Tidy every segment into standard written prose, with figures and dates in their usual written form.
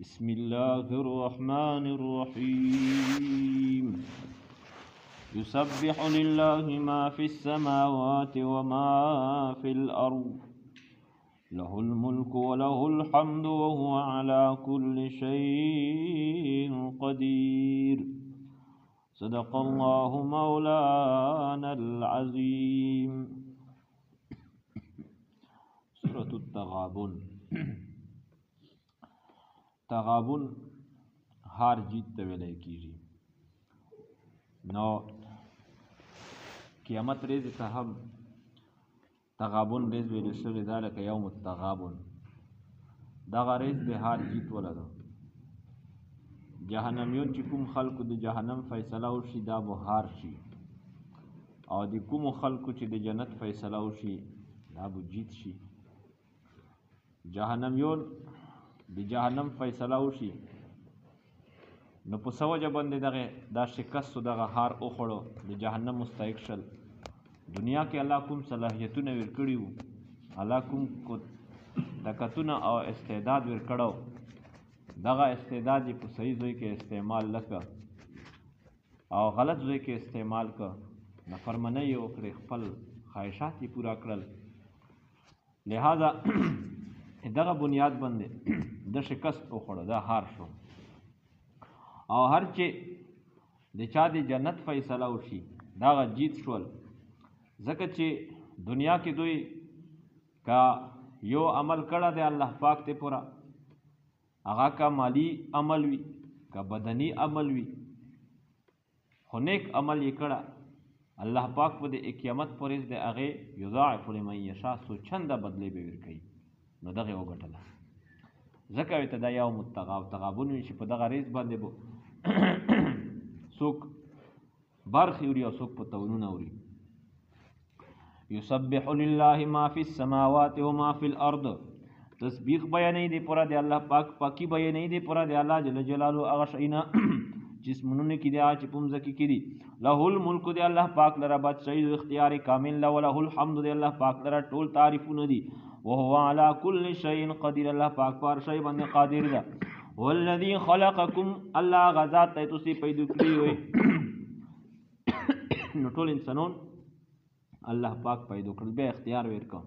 بسم الله الرحمن الرحيم. يسبح لله ما في السماوات وما في الأرض، له الملك وله الحمد وهو على كل شيء قدير. صدق الله مولانا العظيم. سورة التغابن. تغابن هار جیت ته ویلی کیږي. نو قیامت ریز ته هم تغابن ریز ویل شوی ده، لکه یوم التغابن. دغه ریز د هار جیت وله ده. جهنمیون چې کوم خلکو د جهنم فیصله وشي دا به هار شي، او د کومو خلکو چې د جنت فیصله وشي دا به جیت شي. جهنمیون د جهنم فیصله وشي نو په څه وجه باندې دغه دا شکست او دغه هار وخوړو، د جهنم مستحق شل. دنیا کې الله کوم صلاحیتونه ورکړي وو، الله کوم طاقتونه او استعداد ورکړو، دغه استعداد یې په صحیح ځای کې استعمال نه کړ او غلط ځای کې استعمال کړ، نافرمانۍ یې وکړې، خپل خواهشات یې پوره کړل. لہذا دغه بنیاد باندې د شکست وخوړه، دا هار شو. او هر چې د چا د جنت فیصله وشي دغه جیت شول، ځکه چې دنیا کې دوی که یو عمل کړه دی الله پاک ته پوره، هغه که مالی عمل وي که بدني عمل وي، خو نیک عمل یې کړه، الله پاک په د قیامت پر ورځ د هغې یضاعف لمن یشاء، څو چنده بدلې به ورکوي. نو دغه یې وګټله، ځکه ورته دا یوم التغابن وي چې په دغه ریز باندې به څوک برخې اوري او څوک په تونونه اوري. یسبح لله ما فی السماوات وما فی الارض. تسبیح بیانوي دی پوره د الله پاک، پاکي بیانوي دی پوره د الله جل جلاله هغه شیونه چې اسمانونو کې دي، هغه چې په مځکه کې دي. له الملک دی الله پاک لره بادشاهي او اختیار کامل له، وله الحمد دی الله پاک لره ټول تعریفونه دي. وهو على كل شيء قدير، الله پاک پر شی باندې قادر ده. والذي خلقكم، الله غزا ته تاسو پیدا کړی وي. نو ټول انسانون الله پاک پیدا کړل، بیا اختیار ورکړ.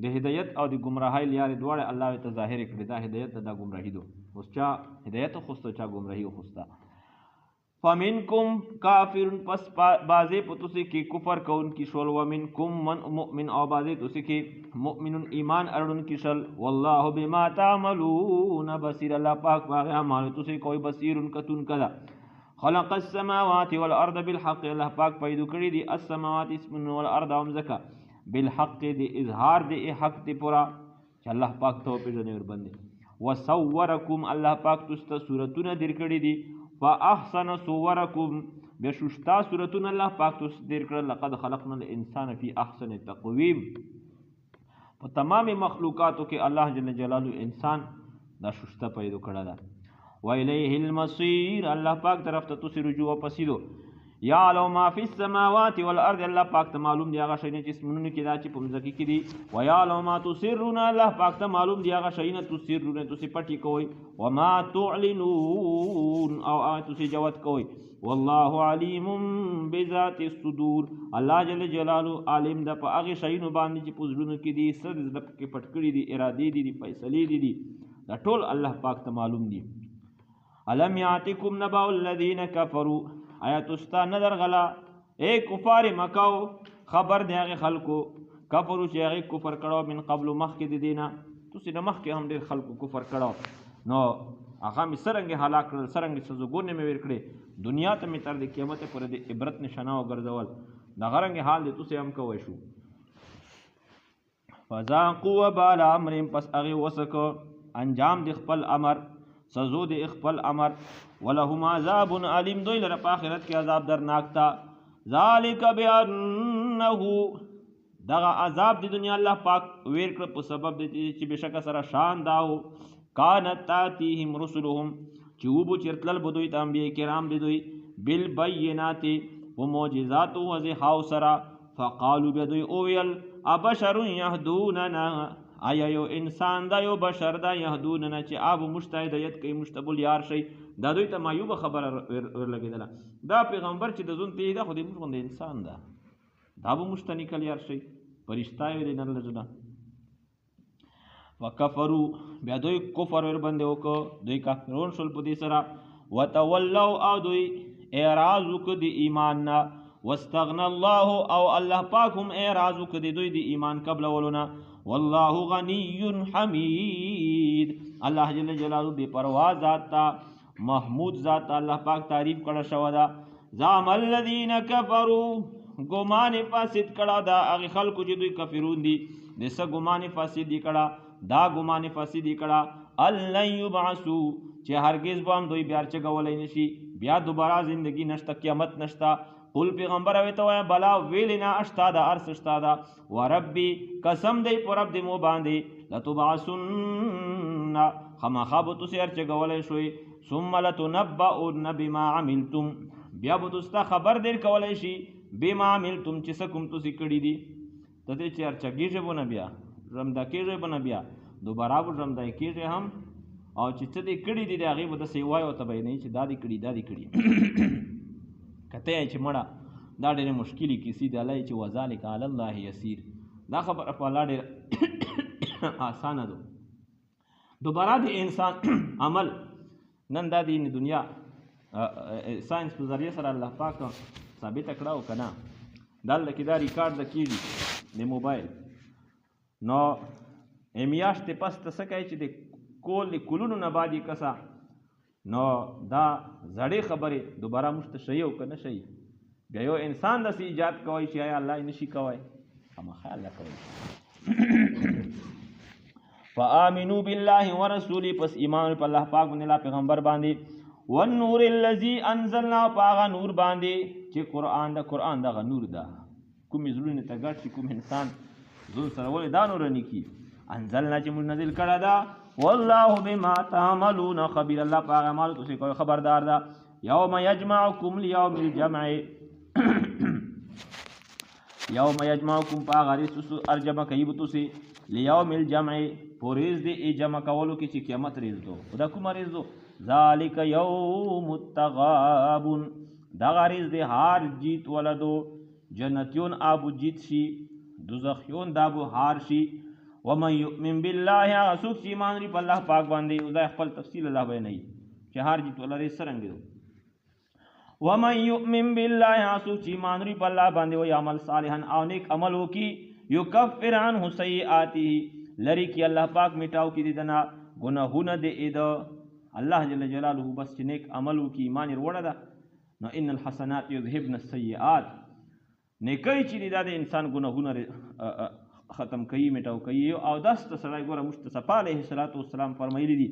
د هدایت او د ګمراهۍ لیارې دواړه الله ته ظاهر کړې. دا هدایت ده، دا ګمراهي ده. اوس چا هدایت وخوسته، چا ګمراهي وخوسته. فمنکم کافر، پس بعضې په تاسو کې کفر کوونکي شول، ومنکم من مؤمن، او بعضې تاسو کې مؤمن ایمان اړونکي شول. والله بما تعملون بصیر، الله پاک په هغه اعمالو تاسو کوئی بصیر کتونکی ده. خلق السماوات والارض بالحق، الله پاک پیدا کړي دي السماوات اسمن والارض او مځکه بالحق، دی اظهار دی حق دی پورا چې الله پاک ته وپېژنې ورباندې. وصورکم، الله پاک تاسو ته صورتونه درکړي دي. فاحسن صورکم، بیا ششتا صورتونه الله پاک تاسو درکړل. لقد خلقنا الانسان فی احسن تقویم، په تمام مخلوقاتو کې الله جل جلاله انسان دا ششته پیدا کړه ده. وإلیه المصیر، الله پاک طرف ته تاسو رجوع پسیدو. یعلم ما فی السماوات والارض، الله پاک ته معلوم دی هغه شیونه چې اسمانونو کې ده، چې په مځکه کې دي. ویعلم ما تسرون، الله پاک ته معلوم دی هغه شیونه تسرون تاسو پټي کوئ، وما تعلنون او هغه تاسو جوت کوئ. والله علیم بذات الصدور، الله جل جلاله عالم ده په هغه شیونو باندې چې په زړونو کې دي، څه د زړه کې پټ کړي دي، ارادې دي، فیصلې دي، دا ټول الله پاک ته معلوم دي. الم یاتکم نبأ الذین کفروا، آیا تاسو ته نه درغله ای کفار مکاو خبر دی هغې خلکو کفرو چې هغې کفر کړو من قبل مخکې د دې نه، تاسو نه مخکې هم ډېر خلکو کفر کړو، نو هغه مې څرنګه هلاک کړل، څرنګه سزاګانې مې ورکړې، دنیا ته مې تر د قیامته پورې د عبرت نشانه وګرځول. دغه رنګ حال دی تاسو هم کوی شو. فذاقوا وبال امرهم، پس هغې وڅکه انجام د خپل امر، سزو د خپل امر. ولهم عذاب الیم، دوی لره په آخرت کې عذاب درناک تا. ذالک بأنه، دغه عذاب د دنیا الله پاک ویر کړ په سبب د دې چې بېشکه سره شان داو. کانت تاتیهم رسلهم، چې وبو چېرتلل به دوی ته انبیاء کرام د دوی بالبینات په معجزاتو واضحاو سره. فقالو بیا دوی وویل ابشر یهدوننا، آیا یو انسان دا یو بشر دا یهدوننا چې آب موږ ته هدایت کوي، موږ ته بل یار شي. دا دوی ته معیوبه خبره ورلګېدله. دا پیغمبر چې د ځون تېری ده، خو دې موږ غوندې انسان ده، دا به موږ ته نیکل یار شي، فرشته یې دی نن لږه. وکفرو، بیا دوی کفر ورباندې وکړ، دوی کافرون شول په دې سره. وتولوا، او دوی اعراض وکړ د ایمان نه. واستغنى الله، او الله پاک هم اعراض وکړ د دوی د ایمان قبلولو نه. والله غنی حمید، الله جل جلاله بے پروا ذات تا، محمود ذات تا الله پاک تعریف کړه شوه ده. زعم الذین کفروا، ګمان فاسد کړه دا هغه خلکو چې دوی کافرون دي، د څه ګمان فاسد دي کړه، دا ګمان فاسد دي کړه، ان یبعثوا، چې هرگز به هم دوی بیا چګولی نشي، بیا دوباره زندگی نشته، قیامت نشته. قل پیغمبر اوی ته وایه بلا ویلنا اشتا ده، ارس اشتا ده، وربی قسم دی پر رب دی مو باندې، لتبعثن، خامخا به تاسې هر چګولی شوئ، ثم لتنبؤن بما عملتم، بیا به تاسو ته خبر در کولی شي، بما عملتم، چې څه کوم تاسې کړي دي. ته دې چې هر چګېږې به نه، بیا ژمده کېږې به نه، بیا دوباره به ژمدی کېږې هم، او چې څه دې کړي دي د هغې به داسې وایي او ته به یې نه چې دا دې کړي، دا دې کړي. که ته یې چې مړه دا ډېرې مشکلې کیسې دي، الله یې چې وذلک علی الله یسیر، دا خبره په الله ډېره اسانه ده. دوباره د انسان عمل نن دا د دنیا ساينس په ذریعه سره الله پاک ثابته کړه او که نه، دلته کې دا ریکارډ د کېږي د موبایل، نو میاشتې پس ته څه کوي چې د کول د کلونو نه بعد یې کسه، نو دا زړې خبرې دوباره موږ ته ښیي او که نه ښیي. بیا یو انسان داسې ایجاد کوی چې آیا الله یې نشي کوی؟ خامخا الله کوی. فآمنوا بالله ورسوله، پس ایمان په الله پاک باندې، الله پیغمبر باندې، والنور الذي انزلنا، په هغه نور باندې چې قرآن ده، قرآن دغه نور ده، کومې زړونو ته ګډ شي، کوم انسان زړه سره ولې دا نور نه کي، انزلنا چې موږ نازل کړه ده. والله بما تعملون خبير، الله په هغه اعمالو تاسې کوئ خبردار ده. یوم یجمعکم لیوم الجمع، یوم یجمعکم، په هغه ورځ تاسو ارجمع کوي به تاسې، لیوم الجمع، په ورځ د جمع کولو کې چې قیامت ورځ دو. خو دا کومه ورځ دو؟ ذالک یوم التغابن، دغه ورځ د هار جیت ولدو، جنتیون آبو جیت شي، دوزخیون دابو هار شي. ومن یؤمن بالله، هغه څوک چې ایمان لري په الله پاک باندې، اوس دا خپل تفصیل الله بیانوي چې هار جیت ولا ورځ څرنګه دو. ومن یؤمن بالله، هغه څوک چې ایمان لري په الله باندې، ویعمل صالحا، او نیک عمل وکړي، یکفر عنه سیئاته، لري کی الله پاک میټاو کی دنا ګناهونه د اده. الله جل جلاله بس چې نیک عمل وکړي، ایمان یې وروړه ده، نو ان الحسنات یذهبن السیئات، نیکۍ چې دي دا د انسان ګناهونه ختم کوي، میټاو کوي. او داس ته سړی ګوره موږ ته صفا علیه الصلاة والسلام فرمایلي دي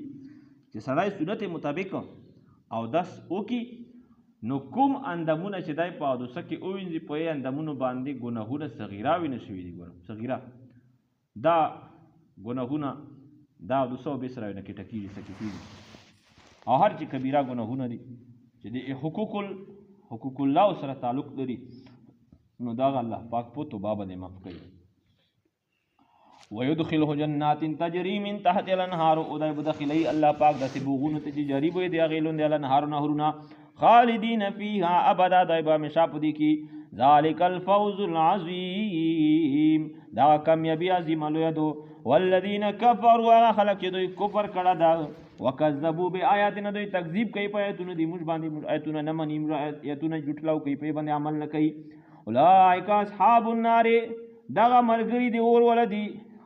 چې سړی سنت مطابق او داس وکړي، نو کوم اندامونه چې دی په اودسه کې ووینځي، په یې اندامونو باندې ګناهونه صغیره وینه شوي دي. ګوره صغیره دا ګناهونه دا اودسه او بې سره وینه کې ټکېږي، سکې کېږي. او هر چې کبیره ګناهونه دي چې د حقوق الله سره تعلق لري، نو دغه الله پاک په توبه باندې معاف کوي. ويدخله جنات تجري من تحت الانهار، او دای بدخلی الله پاک داسې باغونو ته چې جاري به د هغې لاندې الانهار نهرونه، خالدین فیها ابدا، دای به همیشه په دې کې. ذلک الفوز العظیم، دا کامیابي عظیمه لویه ده. والذین کفروا، هغه خلک چې دوی کفر کړه ده، وکذبوا بآیاتنا، دوی تکذیب کوي په آیتونو دي موږ باندې، موږ آیتونه نه مني، موږ آیتونه جوټلاو کوي، په باندې عمل نه کوي. اولئک اصحاب النار، دغه ملګري د اور وله دي،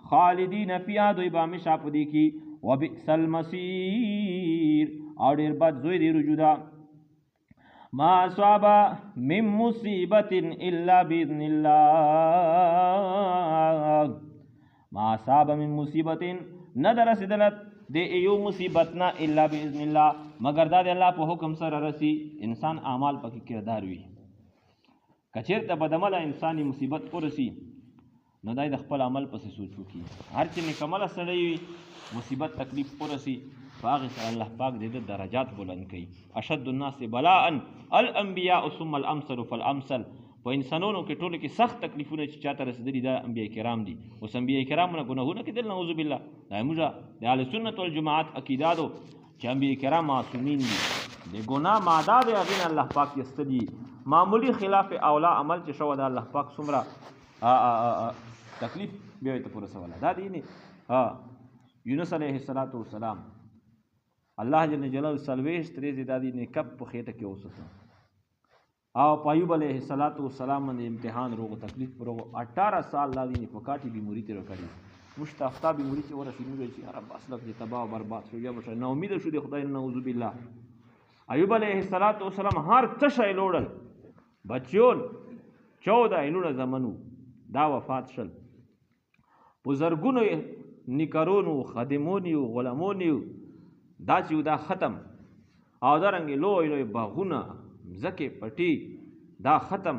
خالدین فیها، دوی به همیشه په دې کې. وبئس المصیر، او ډېر بد زوی دی رجوع ده. ما اصاب من مصیبت الا باذن الله، ما اصاب من مصیبت، نه ده رسېدله د یو مصیبت نه الا باذن الله، مګر دا د الله په حکم سره رسي. انسان اعمال پکې کردار وي. که چېرته بدعمله انسان مصیبت ورسي، نو دی د خپل عمل پسې سوچ وکړي. هر چې نیکعمله سړی وي، مصیبت تکلیف ورسي، په هغې سره الله پاک د ده درجات بلند کوي. اشد الناس بلاء الانبیاء ثم الامثل فالامثل، په انسانونو کې ټولو کې سخت تکلیفونه چې چاته رسېدلي دا انبیاء کرام دي. اوس انبیاء کرامو نه ګناهونه کېدل، نعوذ بالله. دا موږ د اهل سنت والجماعت عقیده ده چې انبیاء کرام معصومین دي، د ګناه ماده د هغې نه الله پاک ایستلي. معمولي خلاف اولا عمل چې شوی دا الله پاک څومره تکلیف بیا یې ته پوره سوله. دا دی یونس علیه الصلاة والسلام الله جل جلاله 40 ورځې دا دی کب په خېټه کې وساته، او په ایوب علیه الصلاة والسلام باندې امتحان روغ تکلیف روغ 18 سال لا دی په کاټي بیماری تیر کړی. مشتافتا بیماری چې ورسې موږ چې هر بس لکه چې تباہ او برباد شو، یا بشه نا امید شو د خدای نه، نعوذ بالله. ایوب علیه الصلاة والسلام هر څه شی لوړل، بچیون 14 ایلونه زمنو دا وفات شل، په زرګونو نکرونو خادمونیو غلامونیو دا چې دا ختم، او دا رنګ لوی لوی باغونه مځکې پټي دا ختم،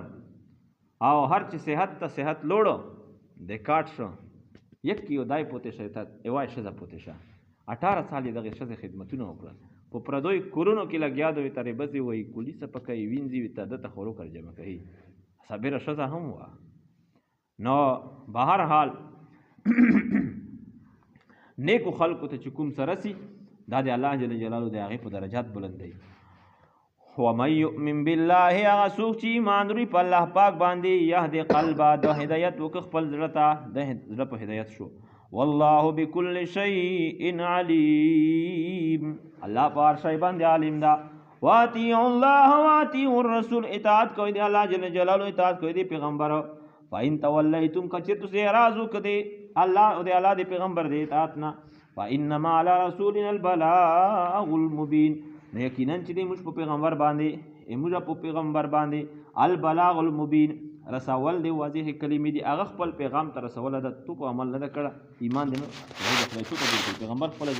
او هر چې صحت ته صحت لوړو د کاټ شو، یک یو دای پوتې شه ته یوه ښځه پوتې شه. 18 سال یې دغې ښځې خدمتونه وکړل، په پردیو کورونو کې لګیا دی، ورته ریبځې وایي، کولي څپه کوي، وینځي ورته، ده ته خوراک جمع کوي. صابره ښځه هم وه. نو بهر حال نیکو خلکو ته چې کوم څه رسي دا د الله جل جلاله د هغې په درجات بلندوي. ومن یؤمن بالله، هغه څوک چې ایمان لري په الله پاک باندې، یهد قلبه، د هدایت وکړ خپل زړه ته، د زړه په هدایت شو. والله بكل شيء علیم، الله په هر شی باندې عالم ده. واطیعوا الله واطیعوا الرسول، اطاعت کوئ د الله جل جلاله، اطاعت کوئ د پیغمبر. فإن تولیتم، که چېرې تاسو اعراض وکړئ الله او د الله د پیغمبر د اطاعت نه، فإنما علی رسولنا البلاغ المبین، نو یقینا چې دی موږ په پیغمبر باندې، موږ په پیغمبر باندې البلاغ المبین رسول دی، واضح کلمې دي، هغه خپل پیغام ته رسوله ده، تو په عمل نه ده کړه، ایمان دی نه خدای څو قبول کړي، پیغمبر خپله.